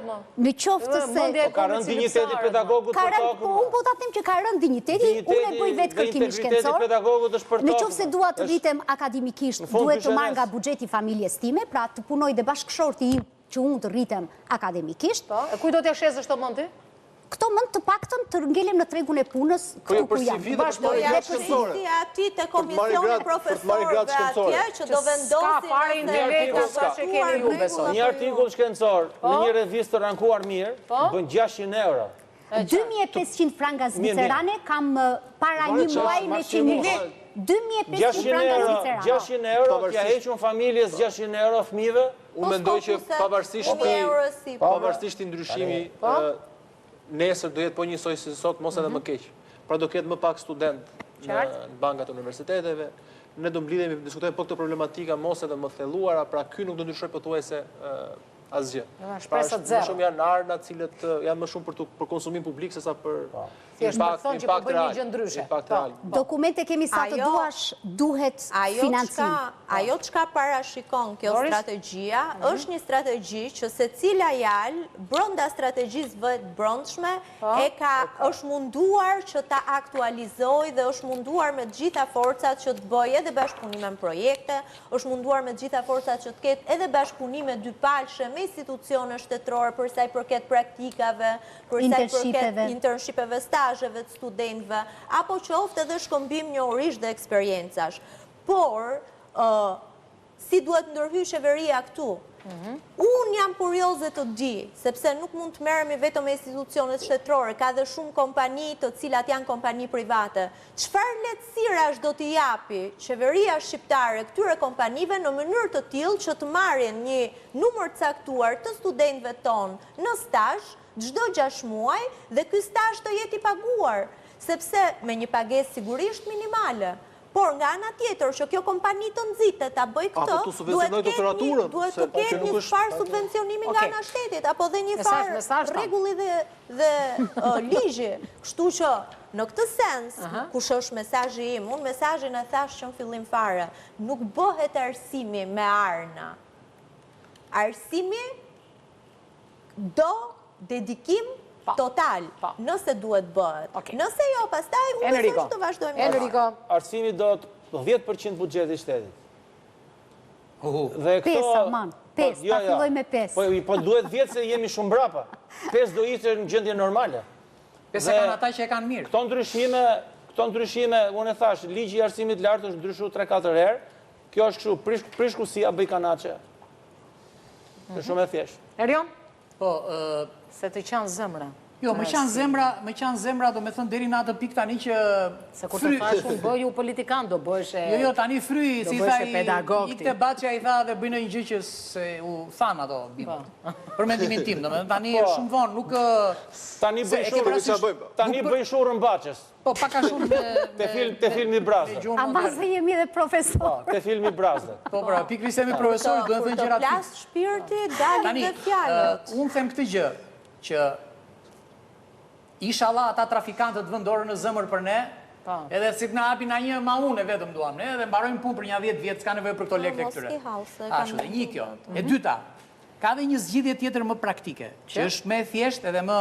më. Në qoftë se... Po ka rënë dinjiteti pedagogut për tokë. Po unë po ta them që ka rënë dinjiteti, unë e bëj vetë kërkimin shkencor. Në qoftë se dua të rritem akademikisht, duhet të marr nga buxheti i familjes time, pra të punoj dhe bashkëshorti im që unë të rritem akademikisht. Po, e kujt do t'ia shesësh këto mend ti? Këto mend të paktën të ngelem në tregun e punës po jo, këtu ku jam. Për Do ja shisi atij te komisioni profesorëve atje që do vendosin nëse e ka caktuar Një artikull shkencor në një revistë të rankuar mirë, po? bën 600 euro. 2500 franga zvicerane kam para një muaj me që një 2500 franga zvicerane. 600 euro, t'ia heq unë familjes 600 euro fëmijëve? Unë mendoj që pavarësisht këtij ndryshimi, po? nesër do jetë po njësoj si sot, mos edhe më mhm. keq. Pra do ketë më pak studentë në bankat e universiteteve, ne do mblidhemi, diskutojmë po këto problematika, mos edhe më thelluara, pra ky nuk do ndryshojë pothuajse asgjë. Pra është më shumë janë arna të cilët janë më shumë për për konsumim publik sesa për po. Thjesht për të thënë që po bëjnë një gjë ndryshe. Po. Dokumente kemi sa të duash, duhet financim. Ajo çka parashikon kjo strategjia, mhm. është një strategji që secila JAL, brenda strategjisë vet brendshme, po. e ka është munduar që ta aktualizojë dhe është munduar me të gjitha forcat që të bëjë edhe bashkëpunime në projekte, është munduar me të gjitha forcat që të ketë edhe bashkëpunime dypalëshe me institucione shtetërore për sa i përket praktikave, për sa i përket internshipeve, stazheve të studentëve, apo qoftë edhe shkëmbim njohurish dhe eksperiencash. Por, si duhet ndërhyjë qeveria këtu? Mhm. Unë jam kurioze të di, sepse nuk mund të merremi vetëm me institucionet shtetërore, ka dhe shumë kompani të cilat janë kompani private. Çfarë lehtësirash do t'i japi qeveria shqiptare këtyre kompanive në mënyrë të tillë që të marrin një numër të caktuar të studentëve tonë në stazh çdo gjashtë muaj dhe ky stazh të jetë i paguar, sepse me një pagesë sigurisht minimale. Por nga ana tjetër që kjo kompani të nxitet ta bëjë këtë, duhet të ketë një duhet të ketë një farë subvencionimi nga ana e shtetit apo dhe një farë rregulli dhe dhe ligji. Kështu që në këtë sens, kush është mesazhi im? Unë mesazhin e thashë që në fillim fare, nuk bëhet arsimi me arna. Arsimi do dedikim po. total, po. nëse duhet bëhet. Nëse jo, pastaj unë besoj që të vazhdojmë. Enrico. Arsimi do 10% buxheti i shtetit. Dhe këto... 5, aman, 5, po, ta jo, filloj me 5. Po, po duhet 10 se jemi shumë mbrapa. 5 do ishte në gjendje normale. 5 e kanë ata që e kanë mirë. Këto ndryshime, këto ndryshime, unë e thashë, ligji i arsimit lartë është ndryshu 3-4 herë, kjo është kështu, prish, prish kusia, bëj kanaçe. Është shumë e thjeshtë. Erion? Po, Se të qan zemra. Jo, më qan zemra, më qan zemra, domethënë deri në atë pikë tani që Se kur të thash unë bëju politikan, do bëhesh e Jo, jo, tani fry, si tha i pedagog ti. Ikte Baçja i tha dhe bëj ndonjë gjë që se u than ato bimët. Po. Për mendimin tim, domethënë tani po. është shumë vonë, nuk Tani bëj shurrën, tani bëj shurrën Baçes. Po, pak a shumë me... Te film, te filmi Brazdat. Ama se jemi edhe profesor. Po, te filmi Brazdat. Po, pra, pikërisht jemi profesor, duhen thënë gjërat... Kur të plasë shpirti, dalin dhe fjalët. Unë them këtë gjë, që ishalla ata trafikantët vënë dorën në zemër për ne, po. edhe si të na hapin na një maune vetëm duam ne, edhe mbarojmë punë për nja 10 vjet, s'ka nevojë për këto lekë të këtyre. Ashtu, dhe një kjo. E mhm. dyta, ka dhe një zgjidhje tjetër më praktike, që është më e thjeshtë edhe më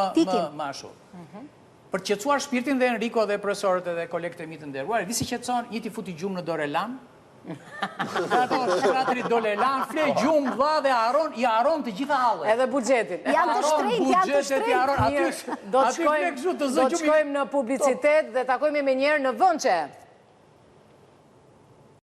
më ashtu. Mhm. Për të qetësuar shpirtin dhe Enrico dhe profesorët edhe kolegët e mi të nderuar, e di si qetësohen, një t'i futi gjumë në Dorelan, dhe ato shkratëri Dorelan, fle gjumë vlla dhe harron, i harron të gjitha hallet. Edhe buxhetin. Janë të shtrenjtë, janë të shtrenjtë. Aty, do të shkojmë, do të shkojmë në publicitet dhe takojmë menjëherë në Vënçe.